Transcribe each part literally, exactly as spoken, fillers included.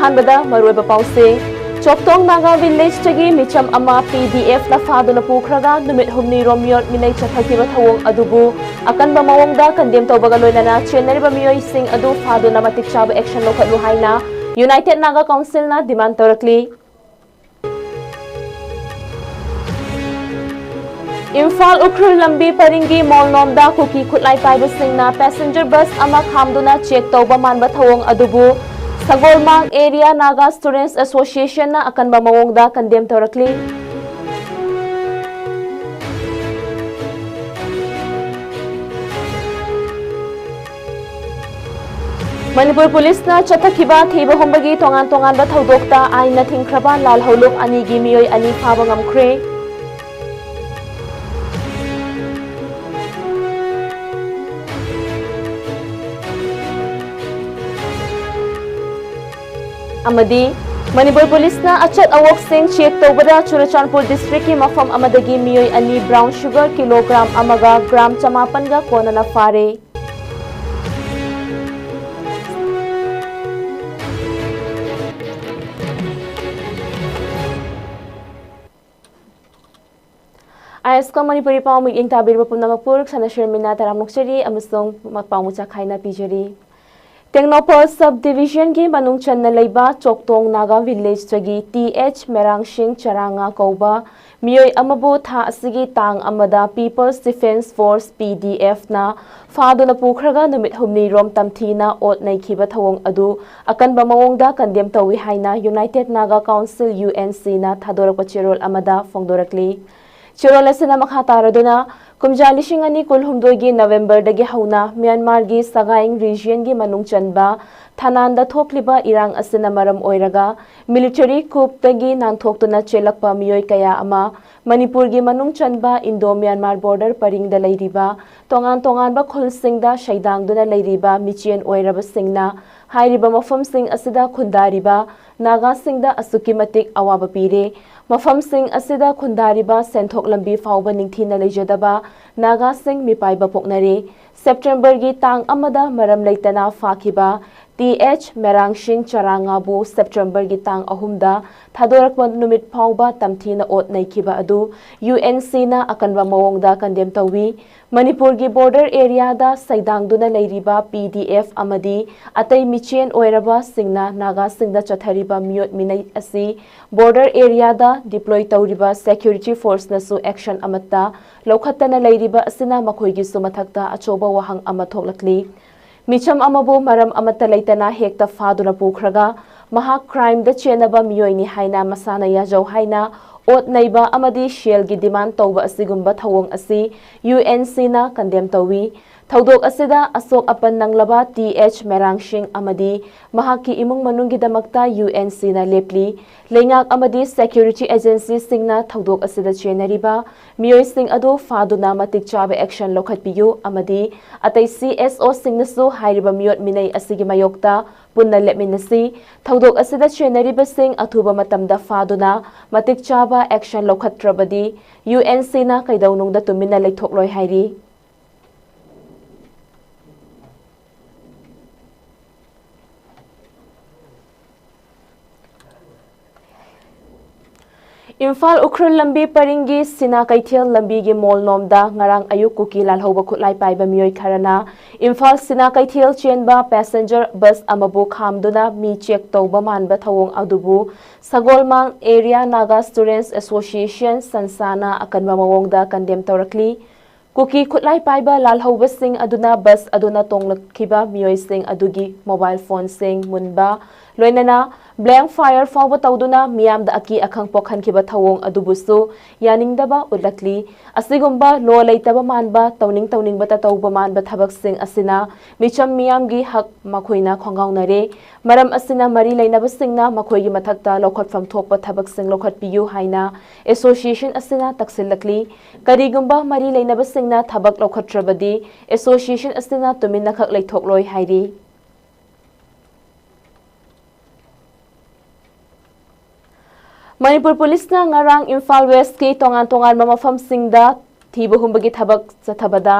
ꯑꯍꯥꯟꯕꯗ ꯃꯔꯨꯑꯣꯏꯕ ꯄꯥꯎꯁꯤꯡ꯫ ꯆꯣꯛꯇꯣꯡ ꯅꯥꯒꯥ ꯚꯤꯂꯦꯖꯇꯒꯤ ꯃꯤꯆꯝ ꯑꯃ ꯄꯤ ꯗꯤ ꯑꯦꯐꯅ ꯐꯥꯗꯨꯅ ꯄꯨꯈ꯭ꯔꯒ ꯅꯨꯃꯤꯠ ꯍꯨꯝꯅꯤ ꯔꯣꯝ ꯃꯤꯑꯣꯠ ꯃꯤꯅꯩ ꯆꯠꯊꯈꯤꯕ ꯊꯧꯑꯣꯡ ꯑꯗꯨꯕꯨ ꯑꯀꯟꯕ ꯃꯑꯣꯡꯗ ꯀꯟꯗꯦꯝ ꯇꯧꯕꯒ ꯂꯣꯏꯅꯅ ꯆꯦꯟꯅꯔꯤꯕ ꯃꯤꯑꯣꯏꯁꯤꯡ ꯑꯗꯨ ꯐꯥꯗꯨꯅ ꯃꯇꯤꯛ ꯆꯥꯕ ꯑꯦꯛꯁꯟ ꯂꯧꯈꯠꯂꯨ ꯍꯥꯏꯅ ꯌꯨꯅꯥꯏꯇꯦꯗ ꯅꯥꯒꯥ ꯀꯥꯎꯟꯁꯤꯜꯅ ꯗꯤꯃꯥꯟ ꯇꯧꯔꯛꯂꯤ꯫ ꯏꯝꯐꯥꯜ ꯎꯈ꯭ꯔꯨꯜ ꯂꯝꯕꯤ ꯄꯔꯤꯡꯒꯤ ꯃꯣꯜꯅꯣꯝꯗ ꯀꯨꯀꯤ ꯈꯨꯠꯂꯥꯏ ꯄꯥꯏꯕꯁꯤꯡꯅ ꯄꯦꯁꯦꯟꯖꯔ ꯕꯁ ꯑꯃ ꯈꯥꯝꯗꯨꯅ ꯆꯦꯛ ꯇꯧꯕ ꯃꯥꯟꯕ ꯊꯧꯑꯣꯡ ꯑꯗꯨꯕꯨ ꯁꯒꯣꯜꯃꯥꯡ ꯑꯦꯔꯤꯌꯥ ꯅꯥꯒꯥ ꯁ꯭ꯇꯨꯗꯦꯟꯠꯁ ꯑꯦꯁꯣꯁꯤꯌꯦꯁꯟꯅ ꯑꯀꯟꯕ ꯃꯑꯣꯡꯗ ꯀꯟꯗꯦꯝ ꯇꯧꯔꯛꯂꯤ꯫ ꯃꯅꯤꯄꯨꯔ ꯄꯨꯂꯤꯁꯅ ꯆꯠꯊꯈꯤꯕ ꯊꯤꯕ ꯍꯨꯝꯕꯒꯤ ꯇꯣꯉꯥꯟ ꯇꯣꯉꯥꯟꯕ ꯊꯧꯗꯣꯛꯇ ꯑꯥꯏꯟꯅ ꯊꯤꯡꯈ꯭ꯔꯕ ꯂꯥꯜꯍꯧꯂꯨꯞ ꯑꯅꯤꯒꯤ ꯃꯤꯑꯣꯏ ꯑꯅꯤ ꯐꯥꯕ ꯉꯝꯈ꯭ꯔꯦ꯫ ꯑꯃꯗꯤ ꯃꯅꯤꯄꯨꯔ ꯄꯨꯂꯤꯁꯅ ꯑꯆꯠ ꯑꯋꯣꯛꯁꯤꯡ ꯆꯦꯛ ꯇꯧꯕꯗ ꯆꯨꯔꯆꯥꯟꯄꯨꯔ ꯗꯤꯁꯇ꯭ꯔꯤꯛꯀꯤ ꯃꯐꯝ ꯑꯃꯗꯒꯤ ꯃꯤꯑꯣꯏ ꯑꯅꯤ ꯕ꯭ꯔꯥꯎꯟ ꯁꯨꯒꯔ ꯀꯤꯂꯣꯒ꯭ꯔꯥꯝ ꯑꯃꯒ ꯒ꯭ꯔꯥꯝ ꯆꯃꯥꯄꯟꯒ ꯀꯣꯟꯅꯅ ꯐꯥꯔꯦ꯫ ꯑꯥꯏ ꯑꯦꯁ ꯀꯣ ꯃꯅꯤꯄꯨꯔꯤ ꯄꯥꯎ ꯃꯤꯠꯌꯦꯡ ꯇꯥꯕꯤꯔꯤꯕ ꯄꯨꯝꯅꯃꯛꯄꯨ ꯔꯤꯛꯁꯥꯅ ꯁꯔꯃꯤꯅꯥ ꯇꯔꯥꯝꯅ ꯑꯣꯛꯆꯔꯤ ꯑꯃꯁꯨꯡ ꯄꯥꯎ ꯃꯆꯥ ꯈꯥꯏꯅ ꯄꯤꯖꯔꯤ꯫ ꯇꯦꯡꯅꯧꯄꯜ ꯁꯕ ꯗꯤꯕꯤꯖꯟꯒꯤ ꯃꯅꯨꯡ ꯆꯟꯅ ꯂꯩꯕ ꯆꯣꯛꯇꯣꯡ ꯅꯥꯒꯥ ꯚꯤꯂꯦꯖꯇꯒꯤ ꯇꯤ ꯑꯦꯆ ꯃꯦꯔꯥꯡꯁꯤꯡ ꯆꯔꯥꯉꯥ ꯀꯧꯕ ꯃꯤꯑꯣꯏ ꯑꯃꯕꯨ ꯊꯥ ꯑꯁꯤꯒꯤ ꯇꯥꯡ ꯑꯃꯗ ꯄꯤꯄꯜꯁ ꯗꯤꯐꯦꯟꯁ ꯐꯣꯔꯁ, ꯄꯤ ꯗꯤ ꯑꯦꯐꯅ, ꯐꯥꯗꯨꯅ ꯄꯨꯈ꯭ꯔꯒ ꯅꯨꯃꯤꯠ ꯍꯨꯝꯅꯤ ꯔꯣꯝ ꯇꯝꯊꯤꯅ ꯑꯣꯠ ꯅꯩꯈꯤꯕ ꯊꯧꯑꯣꯡ ꯑꯗꯨ ꯑꯀꯟꯕ ꯃꯑꯣꯡꯗ ꯀꯟꯗꯦꯝ ꯇꯧꯏ ꯍꯥꯏꯅ United Naga Council, U N ꯁꯤꯅ ꯊꯥꯗꯣꯔꯛꯄ ꯆꯦꯔꯣꯜ ꯑꯃꯗ ꯐꯣꯡꯗꯣꯔꯛꯂꯤ꯫ ꯆꯦꯔꯣꯜ ꯑꯁꯤꯅ ꯃꯈꯥ ꯇꯥꯔꯗꯨꯅ, ꯀꯨꯝꯖꯥ ꯂꯤꯁꯤꯡ ꯑꯅꯤ ꯀꯨꯟꯍꯨꯝꯗꯣꯏꯒꯤ ꯅꯕꯦꯝꯕꯔꯗꯒꯤ ꯍꯧꯅ ꯃ꯭ꯌꯥꯟꯃꯥꯔꯒꯤ ꯁꯒꯥꯏꯡ ꯔꯤꯖꯤꯌꯟꯒꯤ ꯃꯅꯨꯡ ꯆꯟꯕ ꯊꯥꯅꯥꯟꯗ ꯊꯣꯛꯂꯤꯕ ꯏꯔꯥꯡ ꯑꯁꯤꯅ ꯃꯔꯝ ꯑꯣꯏꯔꯒ ꯃꯤꯂꯤꯇꯔꯤ ꯀꯨꯞꯇꯒꯤ ꯅꯥꯟꯊꯣꯛꯇꯨꯅ ꯆꯦꯜꯂꯛꯄ ꯃꯤꯑꯣꯏ ꯀꯌꯥ ꯑꯃ ꯃꯅꯤꯄꯨꯔꯒꯤ ꯃꯅꯨꯡ ꯆꯟꯕ ꯏꯟꯗꯣ ꯃ꯭ꯌꯥꯟꯃꯥꯔ ꯕꯣꯔꯗꯔ ꯄꯔꯤꯡꯗ ꯂꯩꯔꯤꯕ ꯇꯣꯉꯥꯟ ꯇꯣꯉꯥꯟꯕ ꯈꯨꯜꯁꯤꯡꯗ ꯁꯩꯗꯥꯡꯗꯨꯅ ꯂꯩꯔꯤꯕ ꯃꯤꯆꯦꯟ ꯑꯣꯏꯔꯕꯁꯤꯡꯅ ꯍꯥꯏꯔꯤꯕ ꯃꯐꯝꯁꯤꯡ ꯑꯁꯤꯗ ꯈꯨꯟꯗꯥꯔꯤꯕ ꯅꯥꯒꯥꯁꯤꯡꯗ ꯑꯁꯨꯛꯀꯤ ꯃꯇꯤꯛ ꯑꯋꯥꯕ ꯄꯤꯔꯦ꯫ ꯃꯐꯝꯁꯤꯡ ꯑꯁꯤꯗ ꯈꯨꯟꯗꯥꯔꯤꯕ ꯁꯦꯟꯊꯣꯛ ꯂꯝꯕꯤ ꯐꯥꯎꯕ ꯅꯤꯡꯊꯤꯅ ꯂꯩꯖꯗꯕ ꯅꯥꯒꯥꯁꯤꯡ ꯃꯤꯄꯥꯏꯕ ꯄꯣꯛꯅꯔꯦ꯫ ꯁꯦꯞꯇꯦꯝꯕꯔꯒꯤ ꯇꯥꯡ ꯑꯃꯗ ꯃꯔꯝ ꯂꯩꯇꯅ ꯐꯥꯈꯤꯕ ꯇꯤ ꯑꯦꯆ ꯃꯦꯔꯥꯡꯁꯤꯡ ꯆꯔꯥꯉꯥꯕꯨ ꯁꯦꯞꯇꯦꯝꯕꯔꯒꯤ ꯇꯥꯡ ꯑꯍꯨꯝꯗ ꯊꯥꯗꯣꯔꯛꯄ ꯅꯨꯃꯤꯠ ꯐꯥꯎꯕ ꯇꯝꯊꯤꯅ ꯑꯣꯠ ꯅꯩꯈꯤꯕ ꯑꯗꯨ ꯌꯨ ꯑꯦꯟ ꯁꯤꯅ ꯑꯀꯟꯕ ꯃꯑꯣꯡꯗ ꯀꯟꯗꯦꯝ ꯇꯧꯏ꯫ ꯃꯅꯤꯄꯨꯔꯒꯤ ꯕꯣꯔꯗꯔ ꯑꯦꯔꯤꯌꯥꯗ ꯁꯩꯗꯥꯡꯗꯨꯅ ꯂꯩꯔꯤꯕ ꯄꯤ ꯗꯤ ꯑꯦꯐ ꯑꯃꯗꯤ ꯑꯇꯩ ꯃꯤꯆꯦꯟ ꯑꯣꯏꯔꯕꯁꯤꯡꯅ ꯅꯥꯒꯥꯁꯤꯡꯗ ꯆꯠꯊꯔꯤꯕ ꯃꯤꯑꯣꯠ ꯃꯤꯅꯩ ꯑꯁꯤ ꯕꯣꯔꯗꯔ ꯑꯦꯔꯤꯌꯥꯗ ꯗꯤꯄ꯭ꯂꯣꯏ ꯇꯧꯔꯤꯕ ꯁꯦꯀ꯭ꯌꯨꯔꯤꯇꯤ ꯐꯣꯔꯁꯅꯁꯨ ꯑꯦꯛꯁꯟ ꯑꯃꯠꯇ ꯂꯧꯈꯠꯇꯅ ꯂꯩꯔꯤꯕ ꯑꯁꯤꯅ ꯃꯈꯣꯏꯒꯤꯁꯨ ꯃꯊꯛꯇ ꯑꯆꯧꯕ ꯋꯥꯍꯪ ꯑꯃ ꯊꯣꯛꯂꯛꯂꯤ꯫ ꯃꯤꯆꯝ ꯑꯃꯕꯨ ꯃꯔꯝ ꯑꯃꯠꯇ ꯂꯩꯇꯅ ꯍꯦꯛꯇ ꯐꯥꯗꯨꯅ ꯄꯨꯈ꯭ꯔꯒ ꯃꯍꯥꯛ ꯀ꯭ꯔꯥꯏꯝꯗ ꯆꯦꯟꯅꯕ ꯃꯤꯑꯣꯏꯅꯤ ꯍꯥꯏꯅ ꯃꯁꯥꯅ ꯌꯥꯖꯧ ꯍꯥꯏꯅ ꯑꯣꯠ ꯅꯩꯕ ꯑꯃꯗꯤ ꯁꯦꯜꯒꯤ ꯗꯤꯃꯥꯟ ꯇꯧꯕ ꯑꯁꯤꯒꯨꯝꯕ ꯊꯧꯑꯣꯡ ꯑꯁꯤ ꯌꯨ ꯑꯦꯟ ꯁꯤꯅ ꯀꯟꯗꯦꯝ ꯇꯧꯏ꯫ ꯊꯧꯗꯣꯛ ꯑꯁꯤꯗ ꯑꯁꯣꯛ ꯑꯄꯟ ꯅꯪꯂꯕ ꯇꯤ ꯑꯦꯆ ꯃꯦꯔꯥꯡꯁꯤꯡ ꯑꯃꯗꯤ ꯃꯍꯥꯛꯀꯤ ꯏꯃꯨꯡ ꯃꯅꯨꯡꯒꯤꯗꯃꯛꯇ ꯌꯨ ꯑꯦꯟ ꯁꯤꯅ ꯂꯦꯞꯂꯤ꯫ ꯂꯩꯉꯥꯛ ꯑꯃꯗꯤ ꯁꯦꯀ꯭ꯌꯨꯔꯤꯇꯤ ꯑꯦꯖꯦꯟꯁꯤꯁꯤꯡꯅ ꯊꯧꯗꯣꯛ ꯑꯁꯤꯗ ꯆꯦꯟꯅꯔꯤꯕ ꯃꯤꯑꯣꯏꯁꯤꯡ ꯑꯗꯨ ꯐꯥꯗꯨꯅ ꯃꯇꯤꯛ ꯆꯥꯕ ꯑꯦꯛꯁꯟ ꯂꯧꯈꯠꯄꯤꯌꯨ ꯑꯃꯗꯤ ꯑꯇꯩ ꯁꯤ ꯑꯦꯁ ꯑꯣꯁꯤꯡꯅꯁꯨ ꯍꯥꯏꯔꯤꯕ ꯃꯤꯑꯣꯠ ꯃꯤꯅꯩ ꯑꯁꯤꯒꯤ ꯃꯥꯌꯣꯛꯇ ꯄꯨꯟꯅ ꯂꯦꯞꯃꯤꯟꯅꯁꯤ꯫ ꯊꯧꯗꯣꯛ ꯑꯁꯤꯗ ꯆꯦꯟꯅꯔꯤꯕꯁꯤꯡ ꯑꯊꯨꯕ ꯃꯇꯝꯗ ꯐꯥꯗꯨꯅ ꯃꯇꯤꯛ ꯆꯥꯕ ꯑꯦꯛꯁꯟ ꯂꯧꯈꯠꯇ꯭ꯔꯕꯗꯤ ꯌꯨ ꯑꯦꯟ ꯁꯤꯅ ꯀꯩꯗꯧꯅꯨꯡꯗ ꯇꯨꯃꯤꯟꯅ ꯂꯩꯊꯣꯛꯂꯣꯏ ꯍꯥꯏꯔꯤ꯫ ꯏꯝꯐꯥꯜ ꯎꯈ꯭ꯔꯨꯜ ꯂꯝꯕꯤ ꯄꯔꯤꯡꯒꯤ ꯁꯤꯅꯥ ꯀꯩꯊꯦꯜ ꯂꯝꯕꯤꯒꯤ ꯃꯣꯜ ꯅꯣꯝꯗ ꯉꯔꯥꯡ ꯑꯌꯨꯛ ꯀꯨꯀꯤ ꯂꯥꯜꯍꯧꯕ ꯈꯨꯠꯂꯥꯏ ꯄꯥꯏꯕ ꯃꯤꯑꯣꯏ ꯈꯔꯅ ꯏꯝꯐꯥꯜ ꯁꯤꯅꯥ ꯀꯩꯊꯦꯜ ꯆꯦꯟꯕ ꯄꯦꯁꯦꯟꯖꯔ ꯕꯁ ꯑꯃꯕꯨ ꯈꯥꯝꯗꯨꯅ ꯃꯤ ꯆꯦꯛ ꯇꯧꯕ ꯃꯥꯟꯕ ꯊꯧꯑꯣꯡ ꯑꯗꯨꯕꯨ ꯁꯒꯣꯜꯃꯥꯡ ꯑꯦꯔꯤꯌꯥ ꯅꯥꯒꯥ ꯁ꯭ꯇꯨꯗꯦꯟꯠꯁ ꯑꯦꯁꯣꯁꯤꯌꯦꯁꯟ ꯁꯟꯁꯥꯅ ꯑꯀꯟꯕ ꯃꯑꯣꯡꯗ ꯀꯟꯗꯦꯝ ꯇꯧꯔꯛꯂꯤ꯫ ꯀꯨꯀꯤ ꯈꯨꯠꯂꯥꯏ ꯄꯥꯏꯕ ꯂꯥꯜꯍꯧꯕꯁꯤꯡ ꯑꯗꯨꯅ ꯕꯁ ꯑꯗꯨꯅ ꯇꯣꯡꯂꯛꯈꯤꯕ ꯃꯤꯑꯣꯏꯁꯤꯡ ꯑꯗꯨꯒꯤ ꯃꯣꯕꯥꯏꯜ ꯐꯣꯟꯁꯤꯡ ꯃꯨꯟꯕ, ꯂꯣꯏꯅꯅ ꯕ꯭ꯂꯦꯡ ꯐꯥꯌꯔ ꯐꯥꯎꯕ ꯇꯧꯗꯨꯅ ꯃꯤꯌꯥꯝꯗ ꯑꯀꯤ ꯑꯈꯪ ꯄꯣꯛꯍꯟꯈꯤꯕ ꯊꯧꯑꯣꯡ ꯑꯗꯨꯕꯨꯁꯨ ꯌꯥꯅꯤꯡꯗꯕ ꯎꯠꯂꯛꯂꯤ꯫ ꯑꯁꯤꯒꯨꯝꯕ ꯂꯣ ꯂꯩꯇꯕ ꯃꯥꯟꯕ, ꯇꯧꯅꯤꯡ ꯇꯧꯅꯤꯡꯕꯇ ꯇꯧꯕ ꯃꯥꯟꯕ ꯊꯕꯛꯁꯤꯡ ꯑꯁꯤꯅ ꯃꯤꯆꯝ ꯃꯤꯌꯥꯝꯒꯤ ꯍꯛ ꯃꯈꯣꯏꯅ ꯈꯣꯡꯒꯥꯎꯅꯔꯦ꯫ ꯃꯔꯝ ꯑꯁꯤꯅ ꯃꯔꯤ ꯂꯩꯅꯕꯁꯤꯡꯅ ꯃꯈꯣꯏꯒꯤ ꯃꯊꯛꯇ ꯂꯧꯈꯠꯐꯝ ꯊꯣꯛꯄ ꯊꯕꯛꯁꯤꯡ ꯂꯧꯈꯠꯄꯤꯌꯨ ꯍꯥꯏꯅ ꯑꯦꯁꯣꯁꯤꯌꯦꯁꯟ ꯑꯁꯤꯅ ꯇꯛꯁꯤꯜꯂꯛꯂꯤ꯫ ꯀꯔꯤꯒꯨꯝꯕ ꯃꯔꯤ ꯂꯩꯅꯕꯁꯤꯡꯅ ꯊꯕꯛ ꯂꯧꯈꯠꯇ꯭ꯔꯕꯗꯤ ꯑꯦꯁꯣꯁꯤꯌꯦꯁꯟ ꯑꯁꯤꯅ ꯇꯨꯃꯤꯟꯅꯈꯛ ꯂꯩꯊꯣꯛꯂꯣꯏ ꯍꯥꯏꯔꯤ꯫ ꯃꯅꯤꯄꯨꯔ ꯄꯨꯂꯤꯁꯅ ꯉꯔꯥꯡ ꯏꯝꯐꯥꯜ ꯋꯦꯁꯀꯤ ꯇꯣꯉꯥꯟ ꯇꯣꯉꯥꯟꯕ ꯃꯐꯝꯁꯤꯡꯗ ꯊꯤꯕ ꯍꯨꯝꯕꯒꯤ ꯊꯕꯛ ꯆꯠꯊꯕꯗ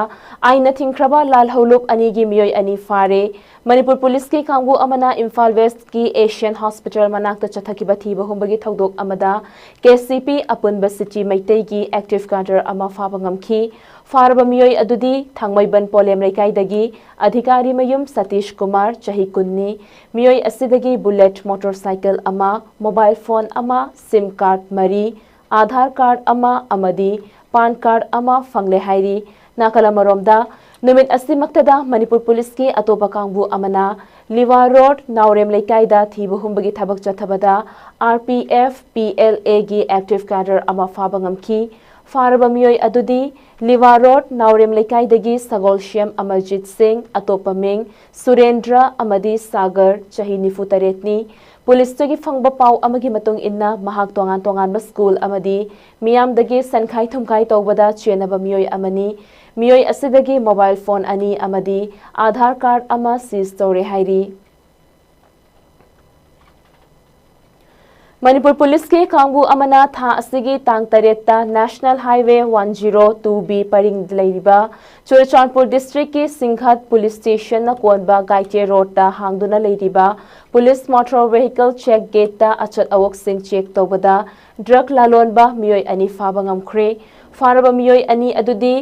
ꯑꯥꯏꯟꯅ ꯊꯤꯡꯈ꯭ꯔꯕ ꯂꯥꯜꯍꯧꯂꯨꯞ ꯑꯅꯤꯒꯤ ꯃꯤꯑꯣꯏ ꯑꯅꯤ ꯐꯥꯔꯦ꯫ ꯃꯅꯤꯄꯨꯔ ꯄꯨꯂꯤꯁꯀꯤ ꯀꯥꯡꯕꯨ ꯑꯃꯅ ꯏꯝꯐꯥꯜ ꯋꯦꯁꯀꯤ ꯑꯦꯁꯤꯌꯥꯟ ꯍꯣꯁꯄꯤꯇꯥꯜ ꯃꯅꯥꯛꯇ ꯆꯠꯊꯈꯤꯕ ꯊꯤꯕ ꯍꯨꯝꯕꯒꯤ ꯊꯧꯗꯣꯛ ꯑꯃꯗ ꯀꯦ ꯁꯤ ꯄꯤ ꯑꯄꯨꯟꯕ ꯁꯤꯇꯤ ꯃꯩꯇꯩꯒꯤ ꯑꯦꯛꯇꯤꯚ ꯀꯥꯗꯔ ꯑꯃ ꯐꯥꯕ ꯉꯝꯈꯤ꯫ ꯐꯥꯔꯕ ꯃꯤꯑꯣꯏ ꯑꯗꯨꯗꯤ ꯊꯥꯡꯃꯩꯕꯟ ꯄꯣꯂꯦꯝ ꯂꯩꯀꯥꯏꯗꯒꯤ ꯑꯙꯤꯀꯥꯔꯤ ꯃꯌꯨꯝ ꯁꯇꯤꯁ ꯀꯨꯃꯥꯔ, ꯆꯍꯤ ꯀꯨꯟꯅꯤ꯫ ꯃꯤꯑꯣꯏ ꯑꯁꯤꯗꯒꯤ ꯕꯨꯂꯦꯠ ꯃꯣꯇꯣꯔꯁꯥꯏꯀꯜ ꯑꯃ, ꯃꯣꯕꯥꯏꯜ ꯐꯣꯟ ꯑꯃ, ꯁꯤꯝ ꯀꯥꯔꯗ ꯃꯔꯤ, ꯑꯥꯙꯥꯔ ꯀꯥꯔꯗ ꯑꯃ ꯑꯃꯗꯤ ꯄꯥꯟ ꯀꯥꯔꯗ ꯑꯃ ꯐꯪꯂꯦ ꯍꯥꯏꯔꯤ꯫ ꯅꯥꯀꯜ ꯑꯃꯔꯣꯝꯗ, ꯅꯨꯃꯤꯠ ꯑꯁꯤꯃꯛꯇꯗ ꯃꯅꯤꯄꯨꯔ ꯄꯨꯂꯤꯁꯀꯤ ꯑꯇꯣꯞꯄ ꯀꯥꯡꯕꯨ ꯑꯃꯅ ꯂꯤꯋꯥ ꯔꯣꯗ ꯅꯥꯎꯔꯦꯝ ꯂꯩꯀꯥꯏꯗ ꯊꯤꯕ ꯍꯨꯝꯕꯒꯤ ꯊꯕꯛ ꯆꯠꯊꯕꯗ R P F, P L ꯑꯦꯒꯤ ꯑꯦꯛꯇꯤꯚ ꯀꯥꯗꯔ ꯑꯃ ꯐꯥꯕ ꯉꯝꯈꯤ꯫ ꯐꯥꯔꯕ ꯃꯤꯑꯣꯏ ꯑꯗꯨꯗꯤ ꯂꯤꯋꯥ ꯔꯣꯗ ꯅꯥꯎꯔꯦꯝ ꯂꯩꯀꯥꯏꯗꯒꯤ ꯁꯒꯣꯜꯁꯦꯝ ꯑꯃꯔꯖꯤꯠ ꯁꯤꯡ, ꯑꯇꯣꯞꯄ ꯃꯤꯡ ꯁꯨꯔꯦꯟꯗ꯭ꯔ ꯑꯃꯗꯤ ꯁꯥꯒꯔ, ꯆꯍꯤ ꯅꯤꯐꯨ ꯇꯔꯦꯠꯅꯤ꯫ ꯄꯨꯂꯤꯁꯇꯒꯤ ꯐꯪꯕ ꯄꯥꯎ ꯑꯃꯒꯤ ꯃꯇꯨꯡ ꯏꯟꯅ, ꯃꯍꯥꯛ ꯇꯣꯉꯥꯟ ꯇꯣꯉꯥꯟꯕ ꯁ꯭ꯀꯨꯜ ꯑꯃꯗꯤ ꯃꯤꯌꯥꯝꯗꯒꯤ ꯁꯦꯟꯈꯥꯏ ꯊꯨꯝꯈꯥꯏ ꯇꯧꯕꯗ ꯆꯦꯟꯅꯕ ꯃꯤꯑꯣꯏ ꯑꯃꯅꯤ꯫ ꯃꯤꯑꯣꯏ ꯑꯁꯤꯗꯒꯤ ꯃꯣꯕꯥꯏꯜ ꯐꯣꯟ ꯑꯅꯤ ꯑꯃꯗꯤ ꯑꯥꯙꯥꯔ ꯀꯥꯔꯗ ꯑꯃ ꯁꯤꯖ ꯇꯧꯔꯦ ꯍꯥꯏꯔꯤ꯫ ꯃꯅꯤꯄꯨꯔ ꯄꯨꯂꯤꯁꯀꯤ ꯀꯥꯡꯕꯨ ꯑꯃꯅ ꯊꯥ ꯑꯁꯤꯒꯤ ꯇꯥꯡ ꯇꯔꯦꯠꯇ National Highway one zero two B ꯄꯔꯤꯡ ꯂꯩꯔꯤꯕ ꯆꯨꯔꯆꯥꯟꯄꯨꯔ ꯗꯤꯁꯇ꯭ꯔꯤꯛꯀꯤ ꯁꯤꯡꯍꯠ ꯄꯨꯂꯤꯁ ꯁ꯭ꯇꯦꯁꯟꯅ ꯀꯣꯟꯕ ꯒꯥꯏꯇꯦ ꯔꯣꯗꯇ ꯍꯥꯡꯗꯨꯅ ꯂꯩꯔꯤꯕ ꯄꯨꯂꯤꯁ ꯃꯣꯇꯣꯔ ꯚꯦꯍꯤꯀꯜ ꯆꯦꯛ ꯒꯦꯠꯇ ꯑꯆꯠ ꯑꯋꯣꯛꯁꯤꯡ ꯆꯦꯛ ꯇꯧꯕꯗ ꯗ꯭ꯔꯒ ꯂꯥꯂꯣꯟꯕ ꯃꯤꯑꯣꯏ ꯑꯅꯤ ꯐꯥꯕ ꯉꯝꯈ꯭ꯔꯦ꯫ ꯐꯥꯔꯕ ꯃꯤꯑꯣꯏ ꯑꯅꯤ ꯑꯗꯨꯗꯤ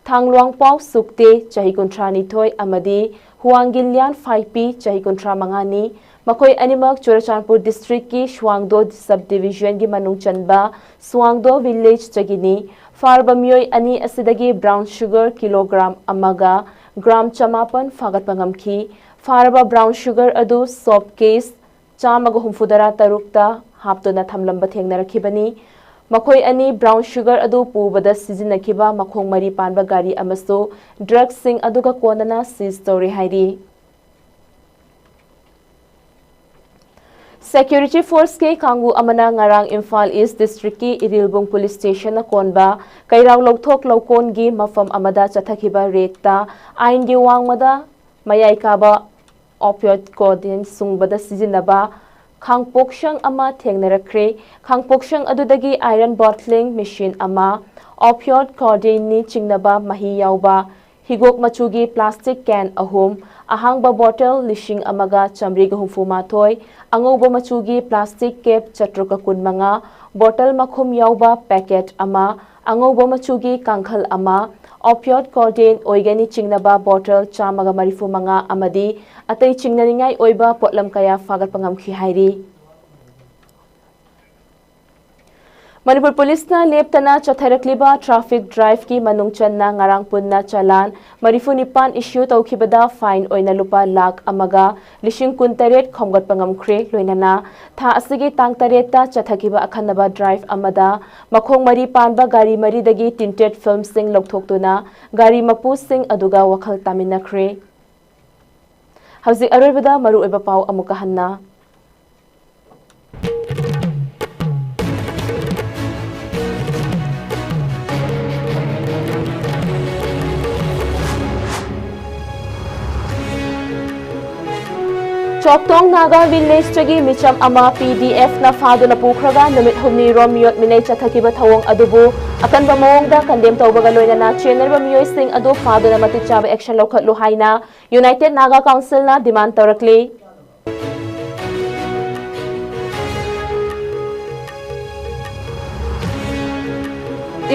ꯊꯥꯡꯂꯣꯡꯄꯥꯎ ꯁꯨꯛꯇꯦ, ꯆꯍꯤ ꯀꯨꯟꯊ꯭ꯔꯥ ꯅꯤꯊꯣꯏ, ꯑꯃꯗꯤ ꯍꯨꯋꯥꯡꯒꯤꯂꯤꯌꯥꯟ ꯐꯥꯏꯄꯤ, ꯆꯍꯤ ꯀꯨꯟꯊ꯭ꯔꯥ ꯃꯉꯥꯅꯤ꯫ ꯃꯈꯣꯏ ꯑꯅꯤꯃꯛ ꯆꯨꯔꯆꯥꯟꯄꯨꯔ ꯗꯤꯁꯇ꯭ꯔꯤꯛꯀꯤ ꯁ꯭ꯋꯥꯡꯗꯣ ꯁꯕ ꯗꯤꯕꯤꯖꯟꯒꯤ ꯃꯅꯨꯡ ꯆꯟꯕ ꯁ꯭ꯋꯥꯡꯗꯣ ꯚꯤꯂꯦꯖꯇꯒꯤꯅꯤ꯫ ꯐꯥꯔꯕ ꯃꯤꯑꯣꯏ ꯑꯅꯤ ꯑꯁꯤꯗꯒꯤ ꯕ꯭ꯔꯥꯎꯟ ꯁꯨꯒꯔ ꯀꯤꯂꯣꯒ꯭ꯔꯥꯝ ꯑꯃꯒ ꯒ꯭ꯔꯥꯝ ꯆꯃꯥꯄꯟ ꯐꯥꯒꯠꯄ ꯉꯝꯈꯤ꯫ ꯐꯥꯔꯕ ꯕ꯭ꯔꯥꯎꯟ ꯁꯨꯒꯔ ꯑꯗꯨ ꯁꯣꯞ ꯀꯦꯁ ꯆꯥꯝꯃꯒ ꯍꯨꯝꯐꯨꯇꯔꯥ ꯇꯔꯨꯛꯇ ꯍꯥꯞꯇꯨꯅ ꯊꯝꯂꯝꯕ ꯊꯦꯡꯅꯔꯛꯈꯤꯕꯅꯤ꯫ ꯃꯈꯣꯏ ꯑꯅꯤ ꯕ꯭ꯔꯥꯎꯟ ꯁꯨꯒꯔ ꯑꯗꯨ ꯄꯨꯕꯗ ꯁꯤꯖꯤꯟꯅꯈꯤꯕ ꯃꯈꯣꯡ ꯃꯔꯤ ꯄꯥꯟꯕ ꯒꯥꯔꯤ ꯑꯃꯁꯨ ꯗ꯭ꯔꯒꯁꯤꯡ ꯑꯗꯨꯒ ꯀꯣꯟꯅꯅ ꯁꯤꯖ ꯇꯧꯔꯦ ꯍꯥꯏꯔꯤ꯫ ꯁꯦꯀ꯭ꯌꯨꯔꯤꯇꯤ ꯐꯣꯔꯁꯀꯤ ꯀꯥꯡꯕꯨ ꯑꯃꯅ ꯉꯔꯥꯡ ꯏꯝꯐꯥꯜ ꯏꯁ ꯗꯤꯁꯇ꯭ꯔꯤꯛꯀꯤ ꯏꯔꯤꯜꯕꯨꯡ ꯄꯨꯂꯤꯁ ꯁ꯭ꯇꯦꯁꯟꯅ ꯀꯣꯟꯕ ꯀꯩꯔꯥꯎ ꯂꯧꯊꯣꯛ ꯂꯧꯀꯣꯟꯒꯤ ꯃꯐꯝ ꯑꯃꯗ ꯆꯠꯊꯈꯤꯕ ꯔꯦꯗꯇ ꯑꯥꯏꯟꯒꯤ ꯋꯥꯡꯃꯗ ꯃꯌꯥꯏ ꯀꯥꯕ ꯑꯣꯄꯤꯌꯣꯏꯗ ꯀꯣꯗꯦꯟ ꯁꯨꯡꯕꯗ ꯁꯤꯖꯤꯟꯅꯕ ꯈꯥꯡꯄꯣꯛꯁꯪ ꯑꯃ ꯊꯦꯡꯅꯔꯛꯈ꯭ꯔꯦ꯫ ꯈꯥꯡꯄꯣꯛꯁꯪ ꯑꯗꯨꯗꯒꯤ iron bottling machine ꯑꯃ, opioid codeine ꯅꯤ ꯆꯤꯡꯅꯕ ꯃꯍꯤ ꯌꯥꯎꯕ ꯍꯤꯒꯣꯛ ꯃꯆꯨꯒꯤ plastic can ꯑꯍꯨꯝ, ꯑꯍꯥꯡꯕ bottle ꯂꯤꯁꯤꯡ ꯑꯃꯒ ꯆꯥꯃꯔꯤꯒ ꯍꯨꯝꯐꯨ ꯃꯥꯊꯣꯏ, ꯑꯉꯧꯕ ꯃꯆꯨꯒꯤ plastic cap ꯆꯥꯇ꯭ꯔꯨꯛꯀ ꯀꯨꯟ ꯃꯉꯥ, bottle ꯃꯈꯨꯝ ꯌꯥꯎꯕ packet ꯑꯃ, ꯑꯉꯧꯕ ꯃꯆꯨꯒꯤ ꯀꯥꯡꯈꯜ ꯑꯃ, opioid codeine ꯑꯣꯏꯒꯅꯤ ꯆꯤꯡꯅꯕ bottle ꯆꯥꯝꯃꯒ ꯃꯔꯤꯐꯨ ꯃꯉꯥ ꯑꯃꯗꯤ ꯑꯇꯩ ꯆꯤꯡꯅꯅꯤꯡꯉꯥꯏ ꯑꯣꯏꯕ ꯄꯣꯠꯂꯝ ꯀꯌꯥ ꯐꯥꯒꯠꯄ ꯉꯝꯈꯤ ꯍꯥꯏꯔꯤ꯫ ꯃꯅꯤꯄꯨꯔ ꯄꯨꯂꯤꯁꯅ ꯂꯦꯞꯇꯅ ꯆꯠꯊꯔꯛꯂꯤꯕ traffic drive ꯀꯤ ꯃꯅꯨꯡ ꯆꯟꯅ ꯉꯔꯥꯡ ꯄꯨꯟꯅ ꯆꯂꯥꯟ ꯃꯔꯤꯐꯨ ꯅꯤꯄꯥꯟ issue ꯇꯧꯈꯤꯕꯗ fine ꯑꯣꯏꯅ ꯂꯨꯄꯥ ꯂꯥꯈ ꯑꯃꯒ ꯂꯤꯁꯤꯡ ꯀꯨꯟ ꯇꯔꯦꯠ ꯈꯣꯝꯒꯠꯄ ꯉꯝꯈ꯭ꯔꯦ꯫ ꯂꯣꯏꯅꯅ ꯊꯥ ꯑꯁꯤꯒꯤ ꯇꯥꯡ ꯇꯔꯦꯠꯇ ꯆꯠꯊꯈꯤꯕ ꯑꯈꯟꯅꯕ drive ꯑꯃꯗ ꯃꯈꯣꯡ ꯃꯔꯤ ꯄꯥꯟꯕ ꯒꯥꯔꯤ ꯃꯔꯤꯗꯒꯤ tinted film ꯁꯤꯡ ꯂꯧꯊꯣꯛꯇꯨꯅ ꯒꯥꯔꯤ ꯃꯄꯨꯁꯤꯡ ꯑꯗꯨꯒ ꯋꯥꯈꯜ ꯇꯥꯃꯤꯟꯅꯈ꯭ꯔꯦ꯫ ꯍꯧꯖꯤꯛ ꯑꯔꯣꯏꯕꯗ ꯃꯔꯨꯑꯣꯏꯕ ꯄꯥꯎ ꯑꯃꯨꯛꯀ ꯍꯟꯅ꯫ ꯆꯣꯛꯇꯣꯡ ꯅꯥꯒꯥ ꯚꯤꯂꯦꯖꯇꯒꯤ ꯃꯤꯆꯝ ꯑꯃ ꯄꯤ ꯗꯤ ꯑꯦꯐꯅ ꯐꯥꯗꯨꯅ ꯄꯨꯈ꯭ꯔꯒ ꯅꯨꯃꯤꯠ ꯍꯨꯝꯅꯤꯔꯣꯝ ꯃꯤꯑꯣꯠ ꯃꯤꯅꯩ ꯆꯠꯊꯈꯤꯕ ꯊꯧꯑꯣꯡ ꯑꯗꯨꯕꯨ ꯑꯀꯟꯕ ꯃꯑꯣꯡꯗ condemn ꯇꯧꯕꯒ ꯂꯣꯏꯅꯅ ꯆꯦꯟꯅꯔꯤꯕ ꯃꯤꯑꯣꯏꯁꯤꯡ ꯑꯗꯨ ꯐꯥꯗꯨꯅ ꯃꯇꯤꯛ ꯆꯥꯕ action ꯂꯧꯈꯠꯂꯨ ꯍꯥꯏꯅ United Naga Council ꯅ demand ꯇꯧꯔꯛꯂꯤ꯫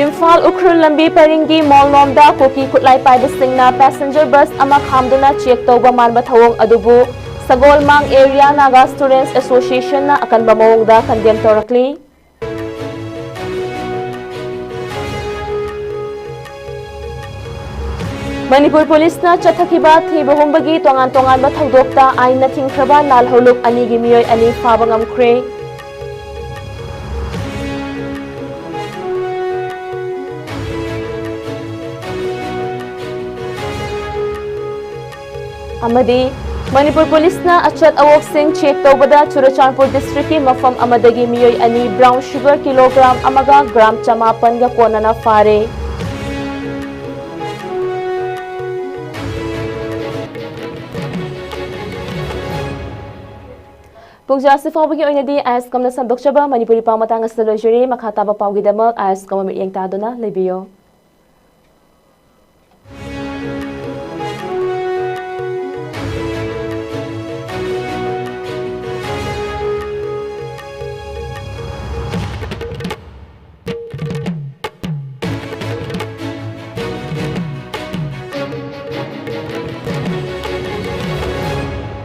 ꯏꯝꯐꯥꯜ ꯎꯈ꯭ꯔꯨꯜ ꯂꯝꯕꯤ ꯄꯔꯤꯡꯒꯤ ꯃꯣꯜꯂꯣꯝꯗ ꯀꯨꯀꯤ ꯈꯨꯠꯂꯥꯏ ꯄꯥꯏꯕꯁꯤꯡꯅ passenger bus ꯑꯃ ꯈꯥꯝꯗꯨꯅ check ꯇꯧꯕ ꯃꯥꯟꯕ ꯊꯧꯑꯣꯡ ꯑꯗꯨꯕꯨ ꯁꯒꯣꯜꯃꯥꯡ Area Naga Students Association ꯅ ꯑꯀꯟꯕ ꯃꯑꯣꯡꯗ condemn ꯇꯧꯔꯛꯂꯤ꯫ ꯃꯅꯤꯄꯨꯔ ꯄꯨꯂꯤꯁꯅ ꯆꯠꯊꯈꯤꯕ ꯊꯤꯕ ꯍꯨꯝꯕꯒꯤ ꯇꯣꯉꯥꯟ ꯇꯣꯉꯥꯟꯕ ꯊꯧꯗꯣꯛꯇ ꯑꯥꯏꯟꯅ ꯊꯤꯡꯈ꯭ꯔꯕ ꯂꯥꯜꯍꯧꯂꯨꯞ ꯑꯅꯤꯒꯤ ꯃꯤꯑꯣꯏ ꯑꯅꯤ ꯐꯥꯕ ꯉꯝꯈ꯭ꯔꯦ꯫ ꯑꯃꯗꯤ ꯃꯅꯤꯄꯨꯔ ꯄꯨꯂꯤꯁꯅ ꯑꯆꯠ ꯑꯋꯣꯛꯁꯤꯡ check ꯇꯧꯕꯗ ꯆꯨꯔꯆꯥꯟꯄꯨꯔ district ꯀꯤ ꯃꯐꯝ ꯑꯃꯗꯒꯤ ꯃꯤꯑꯣꯏ ꯑꯅꯤ brown sugar kilogram ꯑꯃꯒ gram ꯆꯃꯥꯄꯟꯒ ꯀꯣꯟꯅꯅ ꯐꯥꯔꯦ꯫ ꯄꯨꯡꯖꯥ ꯑꯁꯤ ꯐꯥꯎꯕꯒꯤ ꯑꯣꯏꯅꯗꯤ ꯑꯥꯏ ꯑꯦꯁ ꯀꯝꯅ ꯁꯟꯗꯣꯛꯆꯕ ꯃꯅꯤꯄꯨꯔꯤ ꯄꯥꯎ ꯃꯇꯥꯡ ꯑꯁꯤꯗ ꯂꯣꯏꯖꯔꯤ꯫ ꯃꯈꯥ ꯇꯥꯕ ꯄꯥꯎꯒꯤꯗꯃꯛ ꯑꯥꯏ ꯑꯦꯁ ꯀꯝ ꯃꯤꯠꯌꯦꯡ ꯇꯥꯗꯨꯅ ꯂꯩꯕꯤꯌꯨ꯫